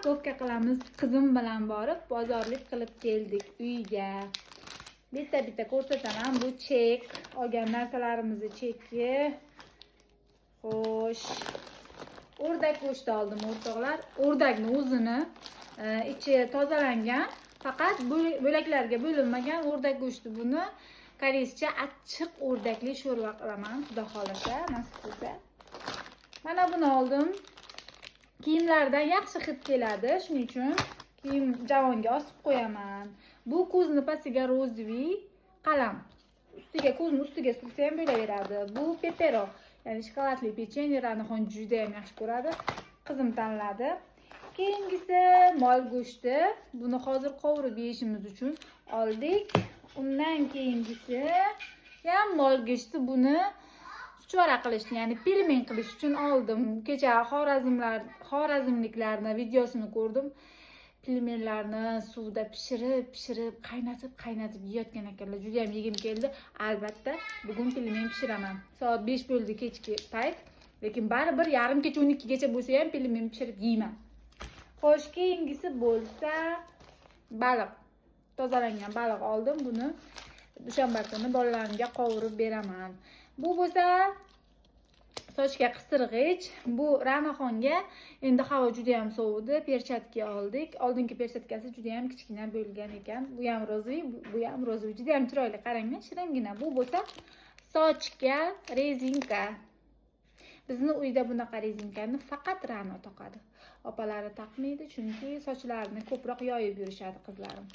Распаковка qilamiz. Qizim bilan borib bozorlik qilib keldik uyga. Bitta bitta ko'rsataman. Bu chek, olgan narsalarimizni cheki. Xo'sh, o'rdak go'shti oldim, o'rtoqlar. O'rdakni o'zini ichi tozalangan, faqat bo'laklarga bo'linmagan o'rdak go'shti. Buni koreyscha achchiq o'rdakli sho'rva qilaman, xudo xohlasa, nasib bo'lsa. Mana buni oldim. Kiyimlardan yaxshi hid keladi, shuning uchun kiyim javonga osib qo'yaman. Bu ko'zni pastiga розовый qalam. Ustiga, ko'zni ustiga sursa ham bo'laveradi. Bu pepero, ya'ni shokoladli pechenye. Ranaxon juda ham yaxshi ko'radi. Qizim tanladi. Keyingisi mol go'shti. Buni hozir qovurib yeyishimiz uchun oldik. Undan keyingisi ham mol go'shti. Buni chuchvara qilish, ya'ni пельмень qilish uchun oldim. Kecha xorazmliklarni videosini ko'rdim. Пельмень larni suvda pishirib, pishirib, qaynatib, qaynatib yeyotgan ekanlar. Juda ham yegim keldi. Albatta, bugun пельмень pishiraman. Soat 5 bo'ldi, kechki payt. Lekin baribir yarim kecha 12 gacha bo'lsa ham пельмень pishirib yeyman. Xo'sh, keyingisi bo'lsa baliq. Tozalangan baliq oldim. Buni dushanba kuni bolalarimga qovurib beraman. Bu bo'lsa sochga qistirg'ich. Bu Ranaxonga, endi havo juda ham sovudi, перчатка oldik. Oldingi перчатка si juda ham kichkina bo'lgan ekan. Bu ham розовый, bu ham розовый. Juda ham chiroyli, qaranglar, shiringina. Bu bo'lsa sochga rezinka. Bizni uyda bunaqa rezinkani faqat Rano taqadi. Opalari taqmaydi, chunki sochlarini ko'proq yoyib yurishadi qizlarim.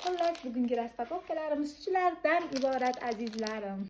Xullas, bugungi распаковка larimiz shulardan iborat, azizlarim.